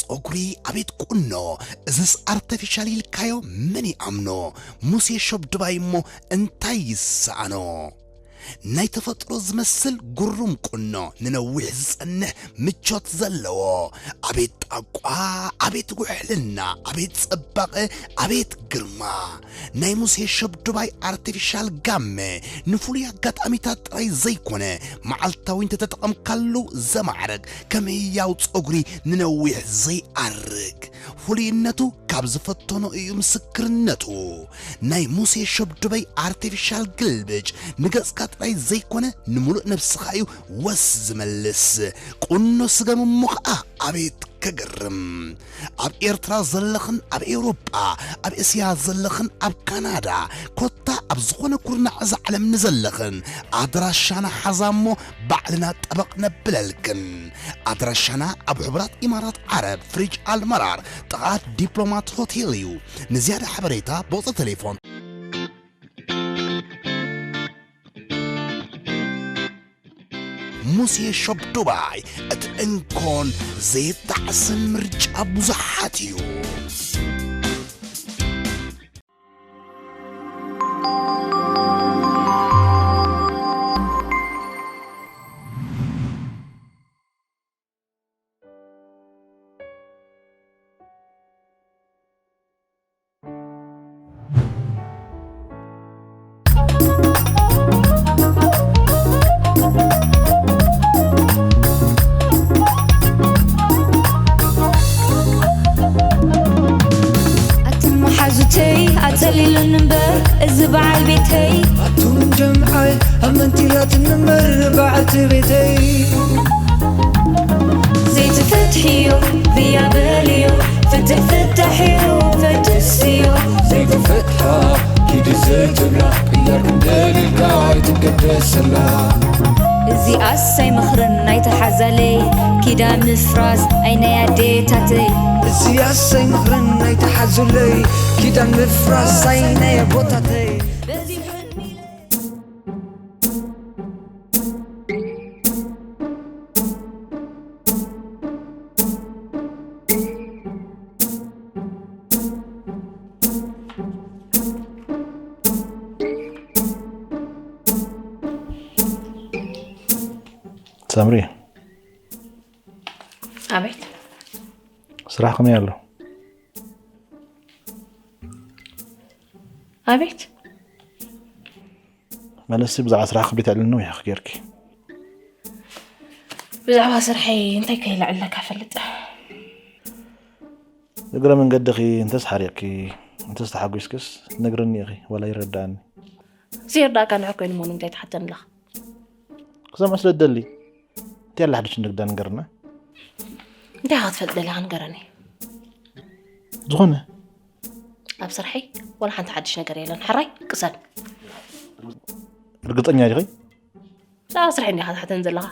ጸጉሪ ኣቤት ቁኖ፣ እዝስ ኣርተፊሻል ኢልካዮ መን ይኣምኖ? ሙሴ ሾብ ድባይ እሞ እንታይ ይሰኣኖ? ናይ ተፈጥሮ ዝመስል ግሩም ቁኖ፣ ንነዊሕ ዝጸንሕ ምቾት ዘለዎ። ኣቤት ጣቋ፣ ኣቤት ውሕልና፣ ኣቤት ጽባቐ፣ ኣቤት ግርማ። ናይ ሙሴ ሸብዱባይ ኣርቲፊሻል ጋመ ንፍሉይ ኣጋጣሚታት ጥራይ ዘይኮነ፣ መዓልታዊ እንተተጠቐምካሉ ዘማዕርግ፣ ከም ህያው ጸጉሪ ንነዊሕ ዘይኣርግ። ፍሉይነቱ ካብ ዝፈተኖ እዩ ምስክርነቱ። ናይ ሙሴ ሸብዱባይ ኣርቲፊሻል ግልብጭ ንገጽካ ጥራይ ዘይኮነ፣ ንምሉእ ነብስኻ እዩ ወስ ዝመልስ። ቁኖ ስገም እሞ ኸኣ ኣቤት ከገርም! ኣብ ኤርትራ ዘለኽን ኣብ ኤውሮጳ፣ ኣብ እስያ ዘለኽን ኣብ ካናዳ፣ ኮታ ኣብ ዝኾነ ኩርናዕ እዛ ዓለም ንዘለኽን፣ ኣድራሻና ሓዛ እሞ ባዕልና ጠበቕ ነብለልክን። ኣድራሻና ኣብ ሕቡራት ኢማራት ዓረብ፣ ፍሪጅ ኣልመራር፣ ጥቓ ዲፕሎማት ሆቴል እዩ። ንዝያዳ ሓበሬታ ብቑጽሪ ቴሌፎን። ሙሴ ሾፕ ዱባይ፣ እቲ እንኮን ዘይጣዕስን ምርጫ ብዙሓት እዩ። ኣቱም መሓዙተይ ኣጸሊሉኒ እምበር እዚ በዓል ቤተይ። ኣቱም ጀምዓይ ኣመንቲላትኒ እምበር በዓልቲ ቤተይ። ዘይትፈትሕዮ ብያ በልዮ፣ ፍትሕ ፍታሕ እዩ ፈትስዮ። ዘይትፈትሓ ኪዲ ዘይትብላ፣ ቅያር ክንደልልካ ኣይትገደሰላ። እዚኣስ ኣይመኽርን ናይ ተሓዛለይ፣ ኪዳን ምፍራስ ኣይ ናይ ኣዴታተይ። እዚኣስ ኣይመኽርን ናይ ተሓዙለይ፣ ኪዳን ምፍራስ ኣይ ናይ ኣቦታተይ። በዚ ሳምሪ፣ ኣቤት። ስራሕ ከመይ ኣሎ? ኣቤት። ማለትሲ ብዛዕባ ስራሕ ክብሪ ተዕልልኒ ወይ ጌርኪ? ብዛዕባ ስርሐይ እንታይ ከይለዕለካ ፈልጥ? እግረ መንገድኺ እንተስ ሓሪቕኪ፣ እንተስ ተሓጒስክስ ነግርኒ ኢኺ፣ ዋላ ይረዳእኒ። ዘይርዳእካ ንዑ ኮይኑ እሞ ንምንታይ ትሓተኒ ኣለኻ? ክሰምዖ ስለ እደሊ። እንታይ ኣላ ሓድሽ ንግዳ ንገርና? እንታይ ኢኻ ክትፈልጥ ደሊኻ ንገረኒ። ዝኾነ? ኣብ ስርሐይ ዋላ ሓንቲ ሓድሽ ነገር የለን። ሕራይ ቅሰን። ርግጸኛ ዲኺ? ብዛዕባ ስርሐይ እንዲኻ ትሓተኒ ዘለኻ።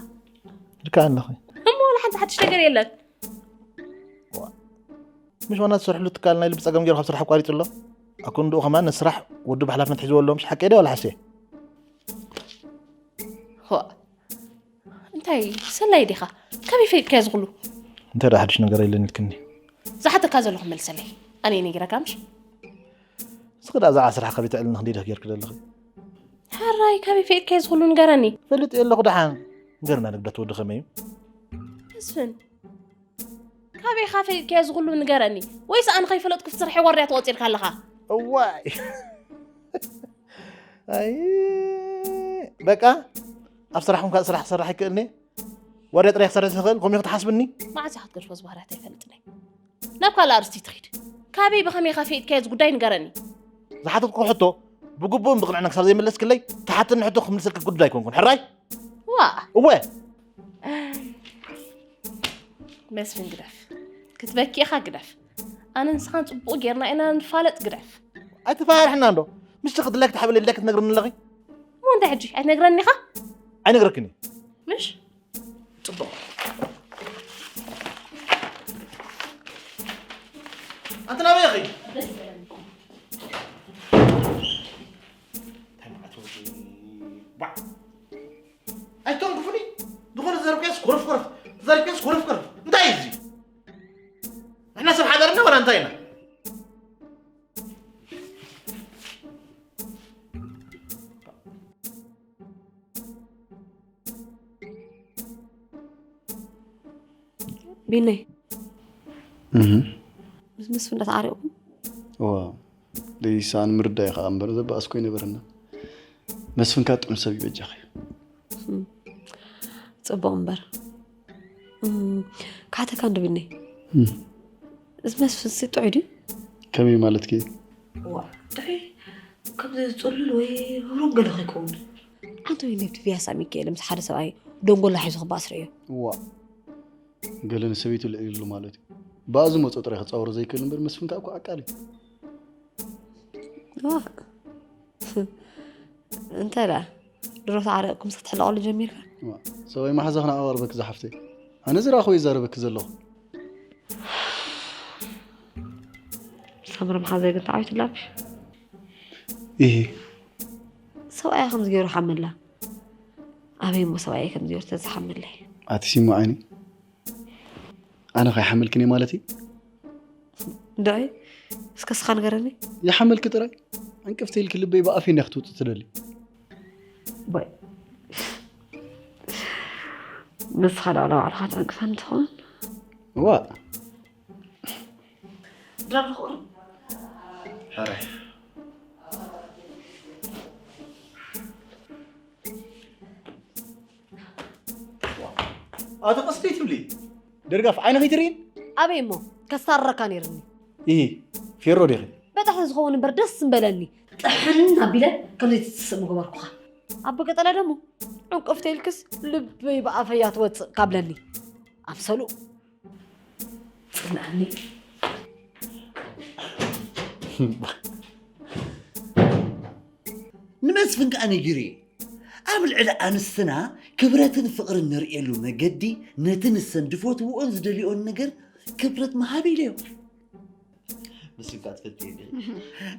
ልክዕ ኣለኺ። እሞ ዋላ ሓንቲ ሓድሽ ነገር የለን። ምሽ ዋና ትሰርሕሉ ትካል ናይ ልቢ ጸገም ገይሩ ካብ ስራሕ ኣቋሪጹ ኣሎ? ኣብ ክንድኡ ከማን ንስራሕ ውድብ ሓላፍነት ሒዝዎ ኣሎ፣ ምሽ ሓቀይ ዶ ዋላ ሓስየ? ሆ፣ እንታይ ሰላይ ዲኻ? ካበይ ፈሊጥካዮ እዚ ኩሉ? እንታይ ደኣ ሓድሽ ነገር የለን ኢልክኒ? ዝሓተካ ዘለኹ መልሰለይ። ኣነ እየ ነጊረካ ምሽ? እስኺ ደኣ ብዛዕባ ስራሕ ከመይ ትዕልኒ ክንደይ ዲኺ ጌርኪ ዘለኺ? ሕራይ ካበይ ፈሊጥካዮ እዚ ኩሉ ንገረኒ። ፈሊጠዮ ኣለኹ ደሓን። ንገርና ንግደት ወዲ ከመይ እዩ? መስፍን፣ ካበይኻ ፈሊጥካዮ እዚ ኩሉ ንገረኒ። ወይስ ኣነ ከይፈለጥኩ እቲ ስርሐይ ዋርድያ ተቖጺርካ ኣለኻ? እዋይ። ኣይ፣ በቃ፣ ኣብ ስራሕኩም ካልእ ስራሕ ክሰርሕ ኣይክእልን እየ? ዋርድያ ጥራይ ክሰርሕ ዝኽእል፣ ከምኡ ክትሓስብኒ? መዓዝ ኢኻ ክትገድፎ እዚ ባህርያት ኣይፈልጥን እየ። ናብ ካልእ ኣርእስቲ ትኺድ። ካበይ ብኸመይኻ ፈሊጥካዮ እዚ ጉዳይ ንገረኒ። ዝሓተትኩ ሕቶ ብግቡእን ብቕንዕና ክሳብ ዘይመለስክለይ፣ ትሓተኒ ሕቶ ክምልሰልኪ ግዱድ ኣይኮንኩን። ሕራይ? ዋእ። እወ። መስፍን ግደፍ። ክትበኪ ኢኻ ግደፍ። ኣነ ንስኻን ጽቡቕ ጌርና ኢና ንፋለጥ ግደፍ። ኣይተፈራርሕና እንዶ። ምሽ ክትድለኪ ትሓብለይ ኢልኪ ትነግርኒ ኣለኺ? እሞ እንታይ ሕጂ ኣይትነግረኒ ኢኻ? ኣይነግረክን እየ። ምሽ? ጽቡቕ። ኣንቲ ናበይ ኢኺ? እንታይ መዓት ወዲ? ባዕ። ኣይተንክፉኒ። ዝኾነ ዘርቤስ ኮረፍ ኮረፍ፣ ዘርቤስ ኮረፍ ኮረፍ። እንታይ እዩ እዚ? ንሕና ሰብ ሓዳር ኢና ወላ እንታይ ኢና? ቢነይ እህ ምስ መስፍን እንዳተዓሪቕኩም ዋ ደይሳን ምርዳይ ከዓ እምበር ዘባእስ ኮይነ በረና መስፍን ካብ ጥዑም ሰብ ይበጃኺ ጽቡቕ እምበር እም፣ ካሕተካ እንዶ ቢነይ እም። እዚ መስፍን ሲ ጥዑይ ድዩ ከመይ ማለትኪ ዋ ጥዑይ ከምዚ ዝጽሉል ወይ ህሩም ገለ ከይከውን ኣንተ ወይ ነብቲ ፒያሳ ሚካኤል ምስ ሓደ ሰብኣይ ደንጎላ ሒዙ ክባስር እዮ ዋ ገለ ንሰበይቱ ልዕል ኢሉ ማለት እዩ ብኣዚ መፆ ጥራይ ክፃወሮ ዘይክእል እምበር መስፍን ከዓ እኮ ዓቃል እዩ ዋ እንታይ ደኣ ድሮ ተዓረቕኩም ክትሕለቐሉ ጀሚርካ ዋ፣ ሰብኣይ መሓዛኽን ኣቐርበኪ ዝሓፍተይ ኣነ ዝረኣኹ ይዛረበኪ ዘለኹ ሳምረ መሓዘይ ግን ተዓዊትላብሽ ይሄ ሰብኣያ ከም ዝገይሩ ሓመላ ኣበይ እሞ ሰብኣያ ከም ዝገይሩ ተዝሓመለይ ኣቲ ሲሙ ዓይኒ ኣነ ከይሓመልክን እየ ማለት እዩ እንድዒ እስከ ስኻ ንገረኒ ይሓመልኪ ጥራይ ዕንቅፍቲ ኢልኪ ልበይ ብኣፈይ እንዲያ ክትውፅእ ትደሊ ባይ ንስኻ ደኣ ንባዕልኻ ትዕንቅፈኒ ትኸውን ዋ ድራር ዝኽእሩ ሕራይ ኣቲ ቀስቲ ትብሊ ደርጋፍ ዓይነ ከይትርእን ኣበይ እሞ ከስታረካ ነይርኒ ይሂ ፌሮ ዲኺ በጣሕ ዝኸውን እምበር ደስ ምበለኒ ጥሕን ኣቢለ ከምዘይ ትስስእ ምገበርኩኻ ኣቦ ቀጠለ ደሞ ዕንቅፍተ ኢልክስ ልበይ ብኣፈያ ትወፅእ ካብለኒ ኣምሰሉ ፅልኣኒ ንመስፍን ከኣ ነጊሩ እዩ ኣብ ልዕሊ ኣንስትና ክብረትን ፍቕርን ንርእየሉ መገዲ ነቲ ንሰን ዝፈትውኦን ዝደልዮን ነገር ክብረት ምሃብ ኢለዮ ምስልካ ትፈትየኒ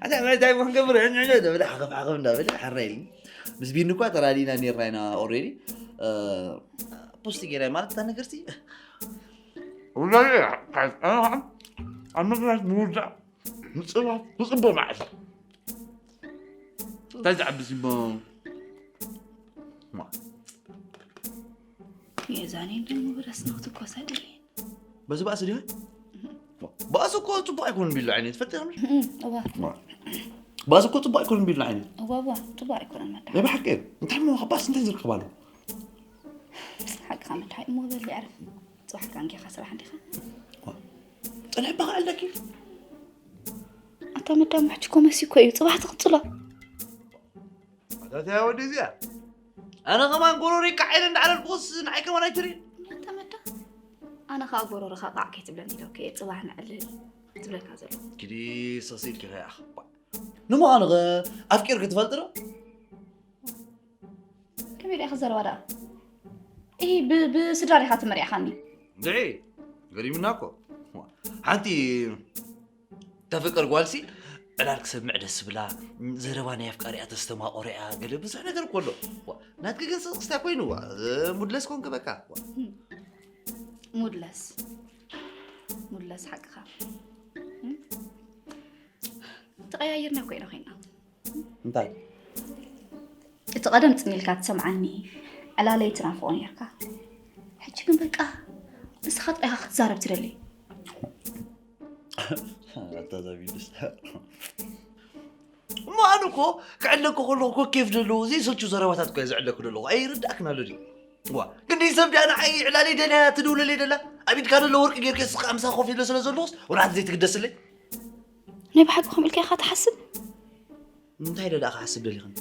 ኣታ መታይ ሞ ክንገብር ንዕዕ ተብለ ሓኸፍ ሓኸፍ እንዳበለ ሓራ ኢልኒ ምስ ቢኒ እኳ ተራዲና ኔርና ኢና ኦሬዲ ፖስት ጌራ ማለት እታ ነገርሲ ኣብ ምክንያት ምውዳእ ምፅባብ ብፅቡቅ መዓልቲ እንታይ ዝዓብስ እሞ የዛኔ እንደሞ ብረስነው ትኮሰድ በዚ ባእሲ ዲሆ ባእሲ እኮ ፅቡቅ ኣይኮኑን ቢሉ ዓይነት ፈትም እዋ ባእሲ እኮ ፅቡቅ ኣይኮኑን ቢሉ ዓይነት እዋ እዋ ፅቡቅ ኣይኮነን መዳ ናይ ብሓቂ እንታይ ሞ ካብ ባእሲ እንታይ ዝረክብ ኣሎ ሓቅኻ መዳ እሞ በሊ ዕረፍ ፅባሕ ካንጌኻ ስራሕ እንዲኻ ፀንሕ በቃ ኣለኪ ኣታ መዳ ምሕችኮ መሲኮ እዩ ፅባሕ ትቕፅሎ ኣታትያ ወዲ እዚኣ ኣነ ከማን ጎሮሪ ካዓ ኢለ እንዳዓለልኩስ ንዓይ ከማን ኣይትርኢ ኣታ መዳ ኣነ ከዓ ጎሮርኻ ቃዕ ከይትብለኒ ኢለኩ እየ ፅባሕ ንዕልል ትብለካ ዘሎ ኪዲ ሰሲልኪ ከይኣኽ ንምዃኑ ኸ ኣፍቂርኪ ትፈልጢ ዶ ከመይ ዲኣ ክዘረባ ደኣ ኢ ብስድራ ዲኻ ትመሪዕኻኒ ድዒ ገሪምና እኮ ሓንቲ ተፍቅር ጓልሲ ዕላል ክሰምዕ ደስ ብላ ዘረባ ናይ ኣፍቃሪኣ ተስተማቆሪኣ ገለ ብዙሕ ነገር እኮ ኣሎ ናትኪ ግን ስቕስታ ኮይኑዋ ሙድለስ ኮንክ በቃ ሙድለስ ሙድለስ ሓቅኻ ተቐያይርና ኮይና ኮይና እንታይ እቲ ቀደም ጽን ኢልካ ትሰምዓኒ ዕላለይ ትናፍቆ ነርካ ሕጂ ግን በቃ ንስኻ ጥራይኻ ክትዛረብ ትደሊ ኣታዛቢዱስ እሞ ኣነ እኮ ክዕለኩ ከለኹ ኮኬፍ ዘለዎ ዘይሰልቹ ዘረባታት እኮ ዝዕለኩ ዘለኹ ኣይርዳእክን ኣሎ ድዩ ዋ ክንደይ ሰብ ድኣ ንዓይ ዕላለይ ደልያ ትድውለለይ ደላ ኣብ ኢድካ ዘሎ ወርቂ ጌርካ ስኻ ኣምሳ ኮፍ ኢለ ስለ ዘለኹስ ወላ ዘይትግደስለይ ናይ ብሓቂ ከምኡ ኢልካ ኢኻ ትሓስብ እንታይ ደኣ ክሓስብ ደሊኽን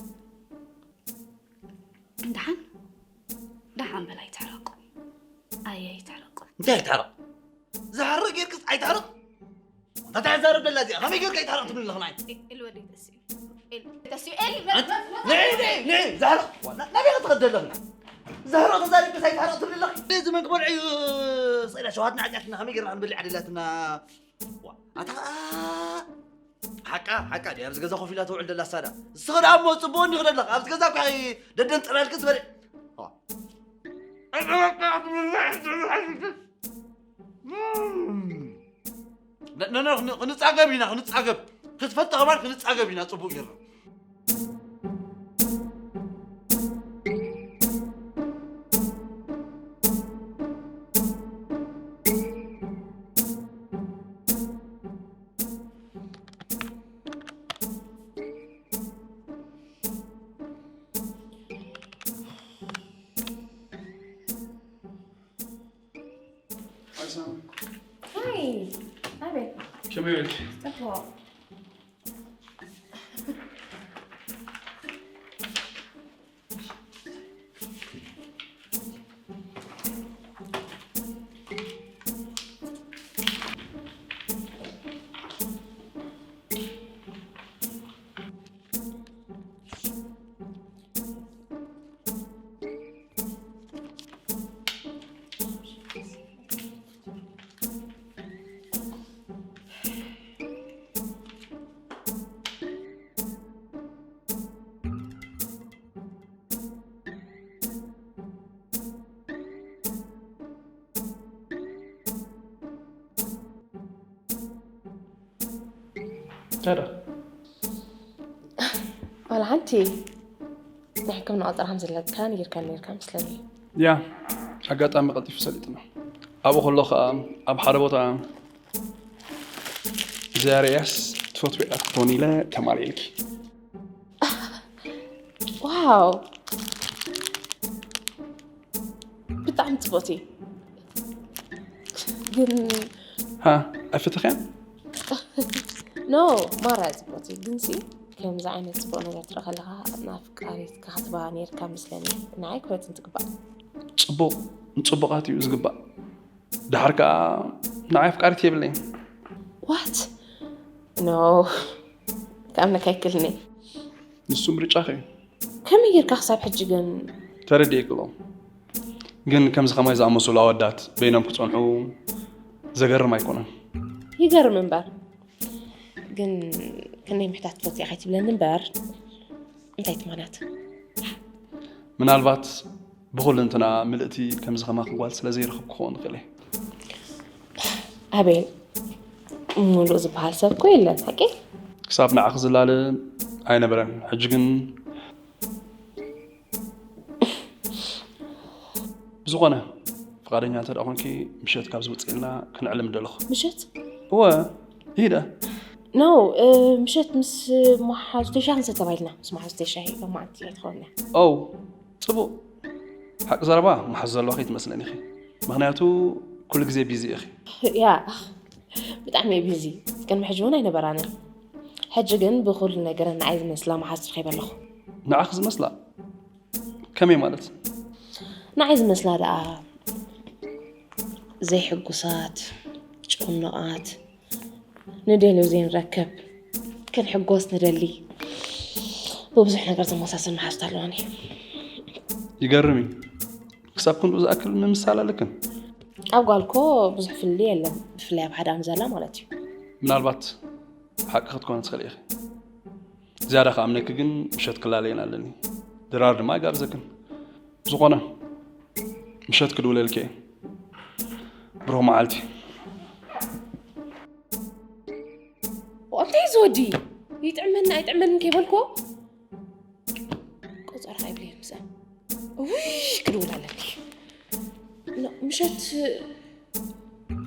ደሓን ደሓን በል ኣይትሕረቁ ኣየ ኣይትሕረቁ እንታይ ኣይትሕረቕ ዝሓርቕ ጌርክስ ኣይትሕረቕ እንታይ ዛረብ ደላ እዚኣ ከመይ ጌርካ ኣይትሕረቕ ትብል ኣለኽን ኣይ ኤል ወደይ ተስዩ ንዒ ንዒ ንዒ ዛሕረቕ ናበይ ክትኸድ ዘለኽን ዛሕረቕ ተዛሪብክስ ኣይትሕረቕ ትብል ኣለኺ እዚ መግበርዒ ስኢላ ሸውሃትና ዓጢኣትና ከመይ ጌርና ክንበልዕ ደላትና ኣታ ሓቃ ሓቃ ድያ ኣብዚ ገዛ ኮፍ ኢላ ተውዕል ደላ ሳዳ ንስኺ ደኣ እሞ ፅቡቅ እንዲኺ ደለኺ ኣብዚ ገዛ እኳ ደደን ጥራልኪ ዝበልዕ ነ- ነ- ነ- ክንጻገብ ኢና፣ ክንጻገብ። ክትፈልጥ ከማን ክንጻገብ ኢና፣ ጽቡቕ ጌርና። Hi. ኣቤት። ከመይ በልኪ? ጽቡቕ። ታዲያ ዋላ ሓንቲ ናይ ሕክምና ቆጸራ ከም ዘለካ ነጊርካኒ ነርካ መስለኒ። ያ፣ ኣጋጣሚ ቀልጢፉ ሰሊጥና። ኣብኡ ከሎ ከኣ ኣብ ሓደ ቦታ ዛርያስ ትፈትዎ ኢኻ ክትኾኒ ኢለ ተማልኤልኪ። ዋው፣ ብጣዕሚ ጽቡቕቲ። ግን ሃ፣ ኣይፈተኽያን? ኖ፣ ማራ ጽቡቕቲ። ግን ሲ ከምዚ ዓይነት ጽቡቕ ነገር ትርኢ ከለኻ ንኣፍቃሪትካ ክትባ ነርካ መስለኒ። ንዓይ ክብረት እንትግባእ። ጽቡቕ ንጽቡቓት እዩ ዝግባእ። ደሓር ከኣ ንዓይ ኣፍቃሪት የብለይን። ዋት? ኖ፣ ክኣምነካ ኣይክእልን እየ። ንሱ ምርጫኺ እዩ። ከመይ ጌርካ ክሳብ ሕጂ ግን? ተረዲኤኪ ኣሎ። ግን ከምዚ ከማይ ዝኣመሰሉ ኣወዳት በይኖም ክጸንሑ ዘገርም ኣይኮነን። ይገርም እምበር። ግን ክንደይ ምሕታት ትፈትያ ከይትብለኒ እምበር፣ እንታይ ትማናት? ምናልባት ብኹልንትና ምልእቲ ከምዚ ከማኺ ጓል ስለ ዘይረኸብኩ ክኸውን ይኽእል እየ። ኣቤል፣ ምሉእ ዝበሃል ሰብ እኮ የለን፣ ሓቂ? ክሳብ ንዓኺ ዝላለ ኣይነበረን። ሕጂ ግን ብዝኾነ፣ ፍቓደኛ እንተ ደኣ ኾንኪ፣ ምሸት ካብዚ ውጽእ ኢልና ክንዕልም ደለኹ። ምሸት? እወ፣ ይሂዳ። ኖ፣ እ፣ ምሸት ምስ መሓዙተይ ሻሂ ክንሰቲ ተባሂልና። ምስ መሓዙተይ ሻሂ ሎማዓንቲ ኣይትኸውን እያ። ኦው፣ ጽቡቕ። ሓቂ ዘረባ፣ መሓዙት ዘለዋ ከይትመስለኒ ኢኺ። ምኽንያቱ፣ ኩሉ ግዜ ቢዚ ኢኺ። ያ፣ ብጣዕሚ እየ ቢዚ። ቅድሚ ሕጂ እውን ኣይነበራንን። ሕጂ ግን ብኹሉ ነገር ንዓይ ዝመስላ መሓዙት ረኺበ ኣለኹ። ንዓኺ ዝመስላ? ከመይ ማለት? ንዓይ ዝመስላ ደኣ ዘይሕጉሳት፣ ጭኑቓት፣ ንደልዮ ዘይንረክብ፣ ክንሕጎስ ንደሊ፣ ብብዙሕ ነገር ዘመሳሰል መሓዙት ኣለዋኒ። ይገርም እዩ። ክሳብ ክንድኡ ዝኣክል ምምስሳል ኣለክን? ኣብ ጓል እኮ ብዙሕ ፍልልይ የለን፣ ብፍላይ ኣብ ሓዳም ዘላ ማለት እዩ። ምናልባት ሓቂ ክትኮኒ ትኽእሊ ኢኺ። ዝያዳ ክኣምነኪ ግን ምሸት ክላለየን ኣለኒ። ድራር ድማ ኣይጋብዘክን። ዝኾነ፣ ምሸት ክድውለልኪ እየ። ብሩኽ መዓልቲ። እንታይ እዚ ወዲ? ይጥዕመኒ ኣይጥዕመንን ከይበልኩ ቆጸራ ኣይብለይን ምስኣ። ውይ፣ ክድውል ኣለኒ። ኖ፣ ምሸት፣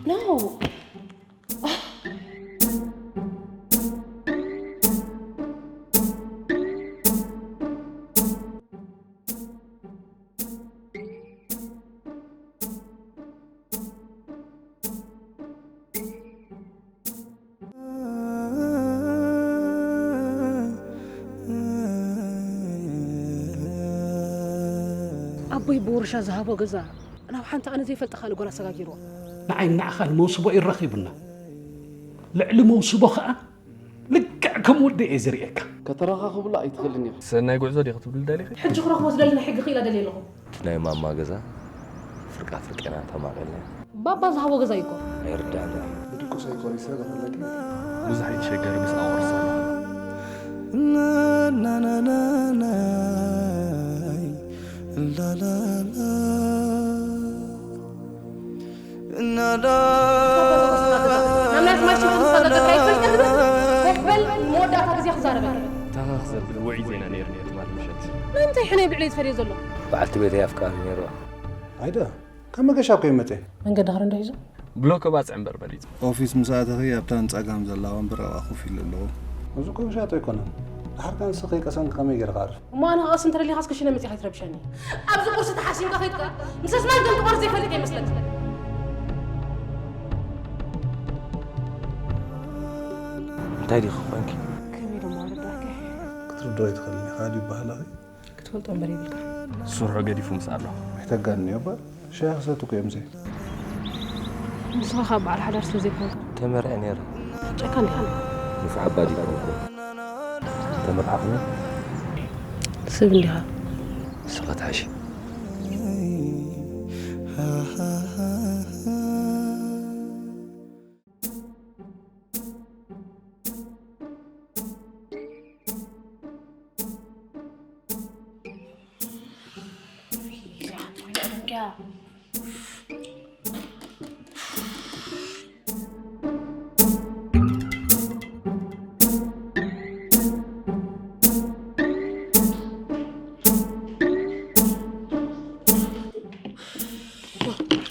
ኖ። ኣቦይ ብውርሻ ዝሃቦ ገዛ ናብ ሓንቲ ኣነ ዘይፈልጣ ካልእ ጓል ኣሰጋጊርዎ። ንዓይ ንዓኻን መውስቦ እዩ ረኺቡና። ልዕሊ መውስቦ ኸኣ ልክዕ ከም ወዲ እየ ዝርእየካ። ከተረኻኽብሉ ኣይትኽእልን ኢኺ። ሰናይ ጉዕዞ ዲኺ ክትብሊ ደሊኺ? ሕጂ ክረኽቦ ዝደሊ ናይ ሕጊ ክኢላ ደልየ ኣለኹ። ናይ ማማ ገዛ ፍርቃ ፍርቄና ተማቒልና። ባባ ዝሃቦ ገዛ እዩ እኮ። ኣይርዳእን እዩ። ብድቁስ ኣይኮነይ ስለ ዘፈለግን። ብዙሕ ይትሸገር ምስ ኣወርሳ። ናናናናይ ላላላ። ናዳ። ናብ ናይ ኣስመራ ገዛ። ናብ ናይ ኣስመራ ኣሽቱ ዝፈለገካ ይፈልጥ። ኮበል መወዳእታ ግዜ ክዛረበካ። ታኻኽ ዘብል ውዑይ ዜና ነይሩ ነይሩ ትማሊ ምሸት። ንምንታይ ሕነ ብዕለይ ዝፈርዮ ዘሎ? በዓልቲ ቤተይ ኣፍቃሪ ነይርዋ። ኣይደ፣ ካብ መገሻ እኮ ይመጸ። መንገዲ ኸረ እንዶ ሒዙ? ብሎክ ባጽዕ እምበር በሊጹ። ኦፊስ ምስ ኣተኺ ኣብታ ንጸጋም ዘላ ወንበር ኣብኣ ኮፍ ኢለ ኣለኹ። እዚ እኮ ውሻጦ ኣይኮነን። ድሓር ከኣ ንስኺ ከይቀሰንኪ ከመይ ገይርካ ዓርፊ? እሞ ኣነ ክቐስን ተደሊኻስ ክሽነ መጺኻ ኣይትረብሸኒ። ኣብዚ ቁርሲ ተሓሲምካ ከይድካ ምስ ኣስማት ገምጥቆር ዘይፈልጥ ይመስለኒ። እንታይ ዲኺ ኮንኪ? ከመይ ደሞ ኣረዳእኪ? ክትርድኦ ኣይትኽእልን ኢኻ ድዩ ባህላኺ? ክትፈልጦ እምበር የብልካ። ስርሑ ገዲፉ ምስ ኣሎ። ኣይተጋንንዮ እባ። ሻሂ ክሰቲ እኮ እዮም ዘይ። ንስኻ ካብ በዓል ሓዳር ስለ ዘይኮንካ። ተመርዐ ነይረ። ጨካን ዲኻ? ንፉዕ ኣባ ዲኮንኩ። ተመርዓኹኒ። ስብ እንዲኻ። ንስኻ ትሓሺ።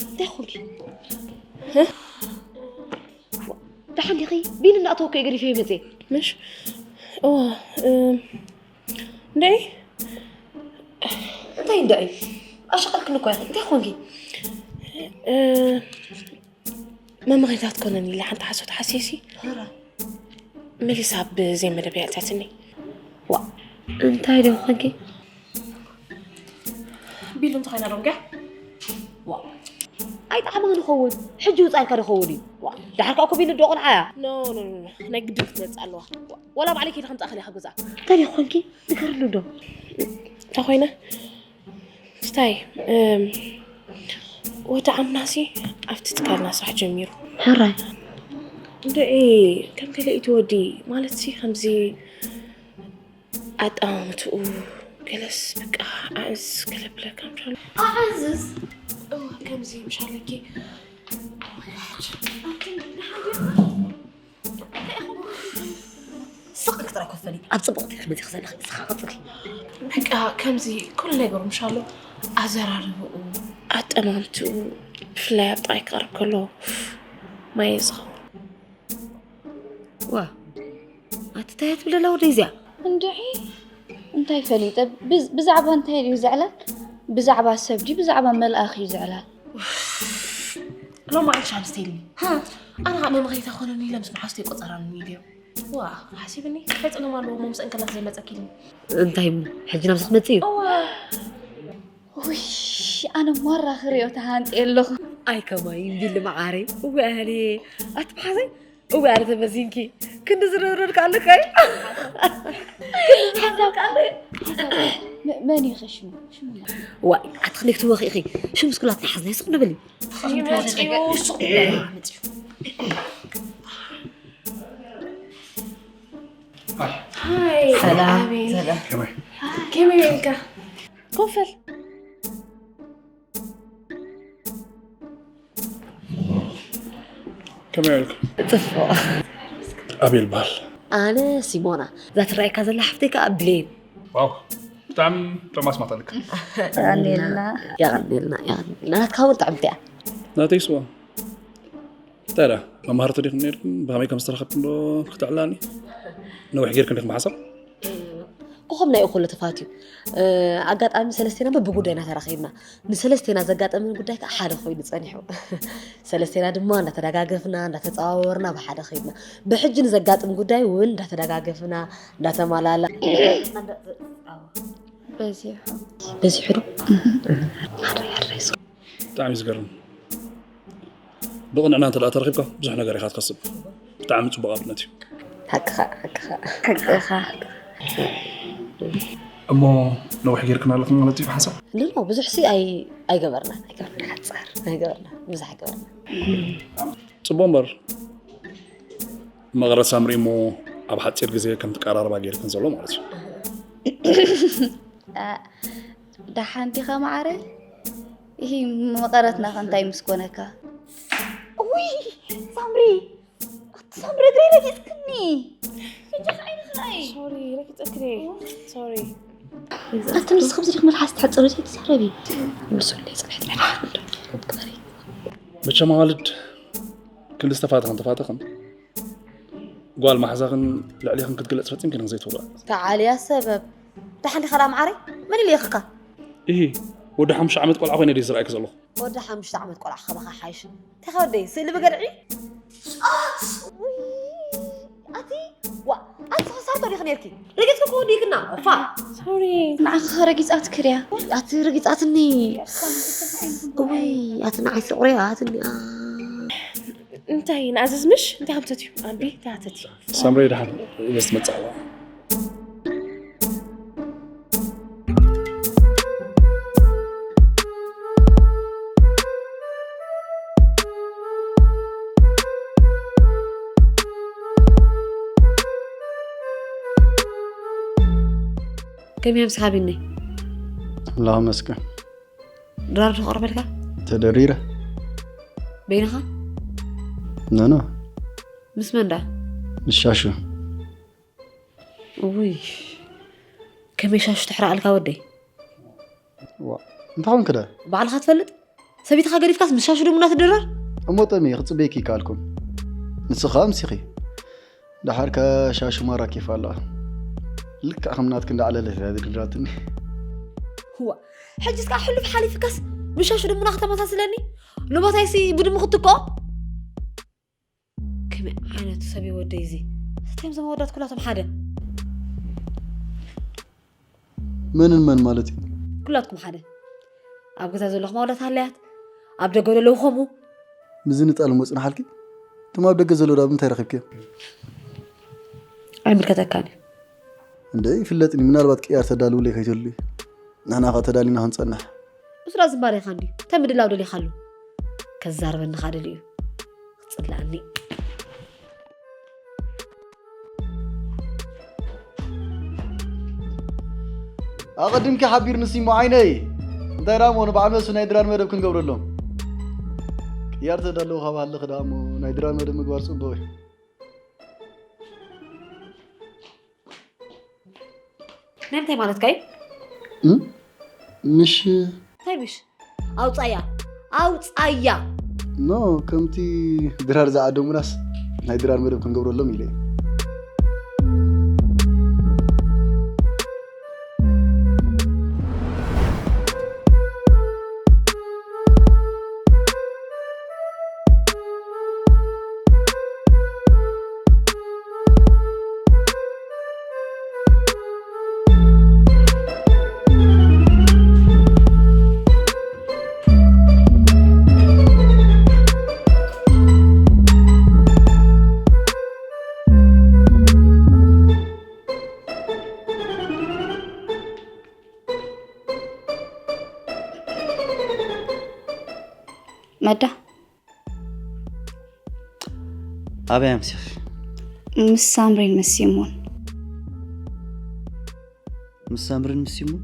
እንታይ ኾንኪ? ደሓን ዲኺ? ቢኒ እናእተወ እኮ እዩ ገዲፈ ይመጽእ። ምሽ? እዋ፣ እም፣ እንድዒ? እንታይ እንድዒ? ኣሸቐልክኒ እኮ ኢኺ። እንታይ ኾንኪ? እ፣ መመኺታት ኮነን ኢለ ሓንቲ ሓሶት ሓሲሲ። ኧረ። መሊሳ ብዘይ መደብ የዕጸትኒ። ዋ፣ እንታይ ደም ኾንኪ? ቢሉ እንተኾይና ዶ እንግያ? ዋ፣ ኣይጠዓማን ይኸውን። ሕጂ ውጻኢልካ ዶ ኸውን እዩ? ዋ፣ ደሓር ከኣ እኮ ቢሉ ዶ ቆልዓ እያ? ኖ፣ ኖ፣ ኖ፣ ኖ። ናይ ግድን ክትመጽእ ኣለዋ። ዋ፣ ወላ ባዕለይ ከይደ ከምጽኣ ከሊኣ ከግዛኣ። እንታይ ደም ኾንኪ? ንገርሉ ዶ? እንታይ ኮይነ? ስታይ፣ እም፣ ወዲ ዓምናሲ ኣብቲ ትካልና ስራሕ ጀሚሩ። ሕራይ። እንድዒ፣ ከም ገለ እቲ ወዲ፣ ማለትሲ ከምዚ ኣጠማምትኡ፣ ገለስ በቃ ኣዕዝ ገለ ብለካ ምሻሎ። ኣዕዝዝ? እዋ፣ ከምዚ ምሻለኪ። Oh my God። ኣንቲ ደሓን ዲኻ? እንታይ ኢኹም? ስቕ ክትራ ኮፈሊ። ኣብ ጽቡቕ ትሪ መጺኺ ዘለኺ፣ ንስኻ ቀጽሊ። በቃ ከምዚ ኩሉ ነገሩ ምሻሎ፣ ኣዘራርብኡ፣ ኣጠማምትኡ፣ ብፍላይ ኣብ ጥቓይ ክቐርብ ከሎ ማየ ዝኸውን። ዋ፣ ኣቲ እንታይ እያ ትብል ኣላ ወደይ እዚኣ? እንድዒ፣ እንታይ ፈሊጠ? ብዝ-፣ ብዛዕባ እንታይ ድዩ ዘዕላል? ብዛዕባ ሰብ ድዩ? ብዛዕባ መልኣኽ እዩ ዘዕላል። ሎማ ኣንሻ ኣንስቴሊ። ሃ? ኣነ ኸዓ መመኸይታ ኾነኒ ኢለ ምስ መሓዝተይ ቆጸራኒ ኢለዮ። ዋ፣ ሓሲብኒ፣ እንታይ ጸገም ኣለዎ እሞ ምስአን ከለኽ ዘይመጸኪ ኢልኒ። እንታይ እሞ፣ ሕጂ ናብዚ ክትመጽእ እዩ? እዋ። ውይ፣ ኣነ ማራ ክሪኦ ተሃንጥየ ኣለኹ። ኣይ ከማይ ቢሊ መዓረይ። እወ ኣህሊ፣ ኣቲ መሓዘይ። እወ ኣነ ተመዚንኪ። ክንዲ ዝረረድካ ኣለካ እዩ። ሓሳብ ከኣ ኣሎ እዩ። ሓሳብ ከኣ። መ-፣ መን እዩ ኸ ሽሙ? ሽሙ መን? ዋይ፣ ኣቲ ክንደይ ክትወኺ ኢኺ? ሽሙስ ኩላትና ሓዝና ይስቕ ንብል እዩ። ተኸፊቱ ተወፂኡ፣ ሱቕ ኢሉ መፂኡ። ሃይ። ሰላም፣ ኣቤል። ሰላም። ከመይ? ከመይ ኢልካ? ኮፈል። ከመይ ኢልካ? ጽቡቕ። ኣቤል በሃል። ኣነ ሲሞና። እዛ ትረኣየካ ዘላ ሓፍተይ ከኣ ብሌን። ዋው፣ ብጣዕሚ ጥዑም ኣስማት ኣለካ። የቐንየልና። የቐንየልና፣ የቐንየልና። ናትካ እውን ጥዕምቲ እያ። ናተይ ስዋ። እንታይ ደኣ፣ መማህርቲ ዲኹም ነይርኩም? ብኸመይ ከም ዝተረኸብኩም ዶ ክትዕላኒ? ነዊሕ ጌርክን ዲኹም ብሓሳብ? ኮኾብ ናይ እኹሎ ተፋትዩ። እ፣ ኣጋጣሚ ሰለስቴና በብጉዳይና ተራኺብና። ንሰለስቴና ዘጋጠመን ጉዳይ ከኣ ሓደ ኮይኑ ጸኒሑ። ሰለስቴና ድማ እንዳተደጋገፍና፣ እንዳተጸዋወርና ብሓደ ኸይድና። ብሕጂ ንዘጋጥም ጉዳይ እውን እንዳተደጋገፍና፣ እንዳተማላላ-፣ በዚሑ። በዚሑ ዶ? እህ። ሓራይ፣ ሓራይ። ብጣዕሚ እዩ ዝገርም። ብቕንዕና እንተ ደኣ ተረኺብካ፣ ብዙሕ ነገር ኢኻ ትከስብ። ብጣዕሚ ጽቡቕ ኣብነት እዩ። ሓቅኻ፣ ሓቅኻ። ሓቅኻ። እሞ ነዊሕ ጌርክን ኣለኽን ማለት እዩ ብሓንሳብ? ኖ፣ ኖ፣ ብዙሕ ሲ ኣይ-፣ ኣይገበርናን፣ ኣይገበርናን፣ ሓጻር ኣይገበርናን፣ ብዙሕ ኣይገበርናን። ጽቡቕ እምበር፣ መቐረት ሳምሪ እሞ ኣብ ሓጺር ግዜ ከም ትቀራረባ ጌርክን ዘሎ ማለት እዩ። ኣ፣ ደሓን ዲኻ መዓረይ? እሂ፣ መቐረትና ኸ እንታይ ምስ ኮነካ? እውይ፣ ሳምሪ! ኣቲ ሳምሪ እግረይ ረጊጽክኒ። በጃኺ ዓይንኺ ርኣይ። ሶሪ፣ ረጊጸክኒ። ሶሪ። ኣቲ ንስኺ ብዚ ዲኺ መልሓስ ትሕጽሪ ዘይትዛረቢ? ንሱ እንደ ጽንሕት ናይ ሓፍ እንዶ ክትበሪ። መቸም ኣዋልድ ክንዲ ዝተፋተኽን ተፋተኽን ጓል ማሕዛኽን ልዕሌኽን ክትግለጽ ፈጺምኪ ንኽዘይትውራ። ተዓልያ ሰበብ። ደሓን ዲኻ ደኣ መዓረይ? መን ኢሉ የኽካ? ኢሂ፣ ወዲ ሓሙሽተ ዓመት ቆልዓ ኮይነ ድየ ዝረኣይኪ ዘለኹ? ወዲ ሓሙሽተ ዓመት ቆልዓ ከማኻ ሓይሽ። እንታይ ከ ወደይ፣ ስእሊ ብገድዒ? ውይ፣ ኣቲ፣ ዋ፣ ኣቲ ተኸሳቶ ዲኺ ነርኪ? ረጊጽኪ እኮ ወዲእክና፣ ፋ። ሶሪ። ንዓኺ ረጊጻትኪ ድያ? ኣቲ ረጊጻትኒ። ውይ፣ ኣቲ ንዓይ ፍቕሪ ኣትኒ፣ ኣ። እንታይ ንኣዘዝ ምሽ? እንታይ ሃምተት እዩ? ኣንቢ፣ እንታይ ሃተት እዩ? ሳምሪ ደሓን እየ ዝመጽእ ኣለኹ። ከመይ ኣምስኻ ቢነይ? ኣምላኽ ይመስገን። ድራር ዶ ቀርበልካ? ተደሪረ። በይንኻ? ኖ፣ ኖ። ምስ መን ደኣ? ምስ ሻሹ። ውይ፣ ከመይ ሻሹ ትሕረቐልካ ወደይ? ዋ፣ እንታይ ኾንክ ደኣ? ባዕልኻ ትፈልጥ? ሰበይትኻ ገዲፍካስ ምስ ሻሹ ደሞ እናትድረር? እሞ ጠሚ ክጽበየኪ ይከኣልኩም። ንስኻ ኣምሲኺ። ደሓር ከሻሹ ማራ ኬፍ ኣለዋ። ልክዕ ከም ናትኪ እንዳዕለለት እያ ዝድራትኒ። እዋ፣ ሕጅስ ከኣ ሕሉፍ ሓሊፍካስ ምሻሹ ድሙና ከተመሳስለኒ? ንቦታይሲ ብድሙ ክትኮ? ከመይ ዓይነት ሰብ እዩ ወደይ እዚ? ሰታዮም ዘም ኣወዳት ኩላቶም ሓደ። መንን መን ማለት እዩ? ኩላትኩም ሓደ። ኣብ ገዛ ዘለኹም ኣወዳት ሃለያት፣ ኣብ ደገ ዘለዉ ከምኡ። ምዝንጣል እሞ ጽንሓልኪ? እቶም ኣብ ደገ ዘለዉ ዳ ብምንታይ ረኺብክዮም? ኣይምልከተካን እዩ። እንደ ይፍለጥኒ፣ ምናልባት ቅያር ተዳልውለይ ከይትህሉ እዩ። ንሕና ኸ ተዳሊና ክንጸንሕ። ብስራ ዝባር ኢኻ እንድዩ። እንታይ ምድላው ደሊኻሉ? ከዛርበኒ ኸኣ ደልዩ እዩ። ክጽልኣኒ። ኣቐድምኪ ሓቢርንስ እሞ ዓይነይ። እንታይ ደኣ እሞ ንበዓል መሱ ናይ ድራር መደብ ክንገብረሎም? ቅያር ተዳለዉ ካብ ሃለኺ ደኣ እሞ ናይ ድራር መደብ ምግባር ጽቡቕ እዩ። ናይ ምንታይ ማለትካ እዩ? እም? ምሽ እንታይ ምሽ? ኣውጻያ! ኣውጻያ! ኖ፣ ከምቲ ድራር ዝዓደሙናስ ናይ ድራር መደብ ክንገብረሎም ኢለ እየ። መዳ። ኣበይ ኣምሲኺ? ምስ ሳምሪን ምስ ሲሞን። ምስ ሳምሪን ምስ ሲሞን?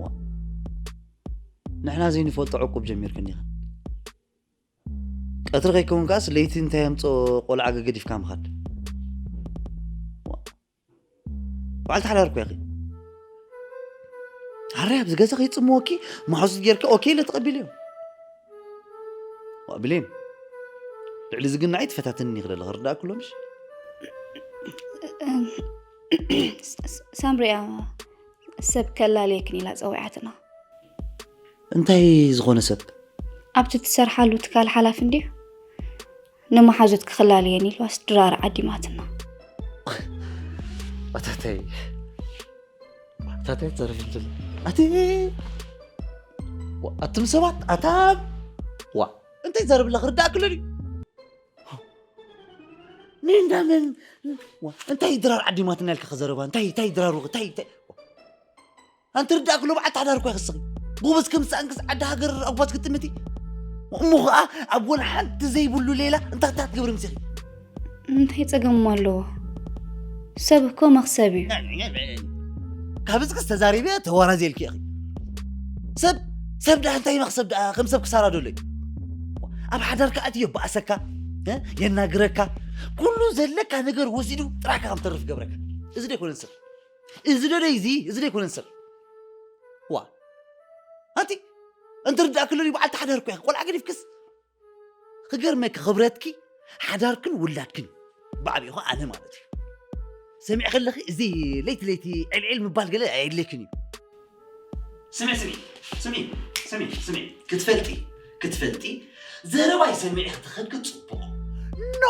ዋ። ንሕና ዘይንፈልጦ ዕቁብ ጀሚርክን ኢኽን። ቀትሪ ከይከውን ከኣስ ለይቲ እንታይ ኣምጽኦ ቆልዓ ገገዲፍካ ምኻድ። ዋ። በዓል ተሓዳር እኮ ኢኺ። ኣረ ኣብዚ ገዛ ከይጽምወኪ መሓዙት ጌርኪ ኦኬ ኢለ ተቐቢለዮ። ዋ፣ ብሌን፣ ልዕሊ ዝግናዕ ኣይትፈታተንኒ ክደለኺ ርዳእኪ ኣሎ ምሽ? እም፣ ስ-፣ ስ-፣ ሳምሪያ ሰብ ከላልየክን ኢላ ጸዊዓትና። እንታይ ዝኾነ ሰብ? ኣብቲ ትሰርሓሉ ትካል ሓላፊ እንድዩ። ንመሓዙት ክኽላልየን ኢልዋስ ድራር ዓዲማትና። ኣታተይ፣ ኣታተይ ትዘርፍ እንትን። ኣቲ፣ ዋ፣ ኣቱም ሰባት፣ ኣታ፣ ዋ፣ እንታይ ዘረብላ ክርዳእክ ኣሎ ድዩ? ምን እንዳመን፣ ዋ፣ እንታይ ድራር ዓዲማትና ኢልካ ከዘረባ? እንታይ፣ እንታይ ድራሩ፣ እንታይ፣ እንታይ? ኣንቲ ርዳእክ ኣሎ በዓል ተሓዳር እኮ ኢኺ እስኺ። ጎበዝ ከም ዝሰኣንክስ ዓዲ ሃገር ኣጓዝ ክትጥምቲ። እሞ ኸኣ ኣብ ወላ ሓንቲ ዘይብሉ ሌላ እንታይ እንታይ ትገብሪ ምጺኺ? እንታይ ጸገም ኣለዎ? ሰብ እኮ መኽሰብ እዩ። ካብ እስክስ ተዛሪበ ተዋራዚ ኢልኪ ኢኺ። ሰብ፣ ሰብ ደኣ እንታይ መኽሰብ ደኣ ከም ሰብ ክሳራ ዶ ኣሎ እዩ? ኣብ ሓዳርካ ኣትዩ የባእሰካ፣ እ? የናግረካ፣ ኩሉ ዘለካ ነገር ወሲዱ ጥራካ ከም ተርፍ ገብረካ። እዚ ዶ ኣይኮነን ሰብ? እዚ ዶ ደይ እዚ? እዚ ዶ ኣይኮነን ሰብ? ዋ፣ ኣንቲ እንተ ርዳእክሎ በዓልቲ ሓዳር እኮ ኢኻ፣ ቆልዓ ገዲፍክስ። ክገርመኪ ክብረትኪ ሓዳርክን ውላድክን እዩ። ብዓቢኡ ኸኣ ኣነ ማለት እዩ። ሰሚዕ ከለኺ እዚ ለይቲ ለይቲ ዕልዕል ምባል ገለ ኣየድልየክን እዩ። ስሚ ስሚ ስሚ ስሚ ስሚ ክትፈልጢ ክትፈልጢ ዘረባይ ሰሚዒ ክትኸድኪ ጽቡቕ። ኖ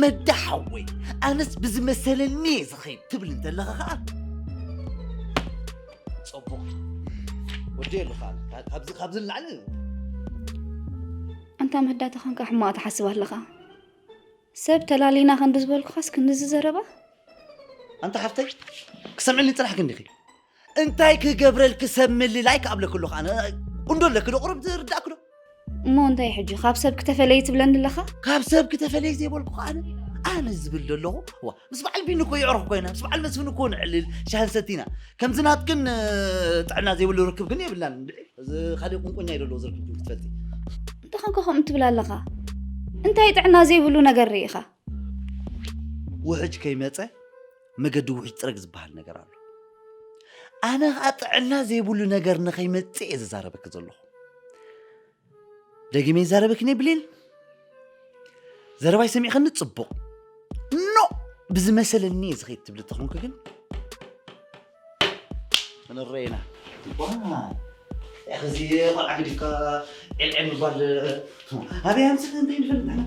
መዳ ሓወይ፣ ኣነስ ብዝመሰለኒ እየ ዝኸይድ ትብል እንተለኻ ኸኣ ጽቡቕ። ወዲ የሉ ኸኣ ካብዚ ካብዚ ንላዕሊ ኣንታ መዳ ተኾንካ ሕማቕ ትሓስብ ኣለኻ። ሰብ ተላሊና ክንዲ ዝበልኩኻስ ክንዚ ዘረባ? ኣንታ ሓፍተይ ክሰምዕኒ ጽናሕኪ እንዲኺ። እንታይ ክገብረልኪ ሰብ ምልላይ ክኣብለኪ ኣለኹ ኣነ። ቁንዶ ኣለኪ ዶ ቁሩብ ዝርዳእኪ ዶ? እሞ እንታይ ሕጂ ካብ ሰብ ክተፈለይ ትብለኒ ኣለኻ? ካብ ሰብ ክተፈለይ ዘይበልኩ ኣነ። ኣነ ዝብል ዘለኹ ዋ ምስ በዓል ቢኒ እኮ የዕሩኽ ኮይና ምስ በዓል መስፍን እኮ ንዕልል ሻሂ ንሰቲ ኢና። ከምዚ ናትክን እ፣ ጥዕና ዘይብሉ ርክብ ግን የብላን። እንድዒ፣ እዚ ካልእ ቁንቁኛ እዩ ዘለዎ ዝርክብ ክትፈልጢ። እንታይ ኾንካ ከምኡ ትብል ኣለኻ? እንታይ ጥዕና ዘይብሉ ነገር ርኢኻ? ውሕጅ ከይመጸ መገዲ ውሕጅ ጥረግ ዝበሃል ነገር ኣሎ። ኣነ ኸኣ ጥዕና ዘይብሉ ነገር ንኸይመጽእ እየ ዝዛረበኪ ዘለኹ። ደጊመ ይዛረበኪ ነይ ብሌን። ዘረባይ ሰሚዕኸኒ ጽቡቕ። ኖ ብዝመሰለኒ እየ ዝኸይድ ትብሊ ተኾንኪ ግን ክንረኤና። ዋ፣ እዚ ቆልዓ ግዲፍካ ዒልዒል ምባል ኣበይ ኣምፅእ እንታይ ንፈልጥ ንሕና?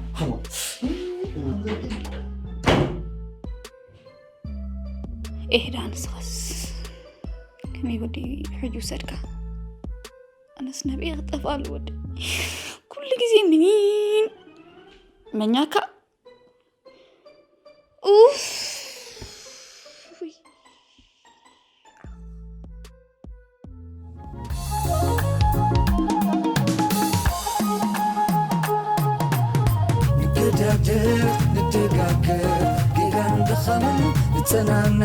ኤህ ደኣ ንስኻስ ከመይ ወዲ ሕጂ ውሰድካ? ኣነስ ነብኤ ክጠፍኣሉ ወዲ ኩሉ ግዜ ምኒን መኛካ ኡፍ ንገዳደል ንደጋገፍ ጌጋን ድኻምን ንጸናና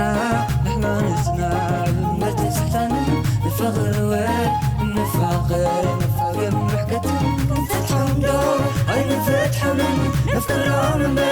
ንሕና ንጽናዕ እምነት ስልጣንን ንፋቕር ወ ንፋቕር ንፋቕር ምሕከትን ንፈትሖም ዶ ኣይንፈትሖምን ነፍቅሮም እምበር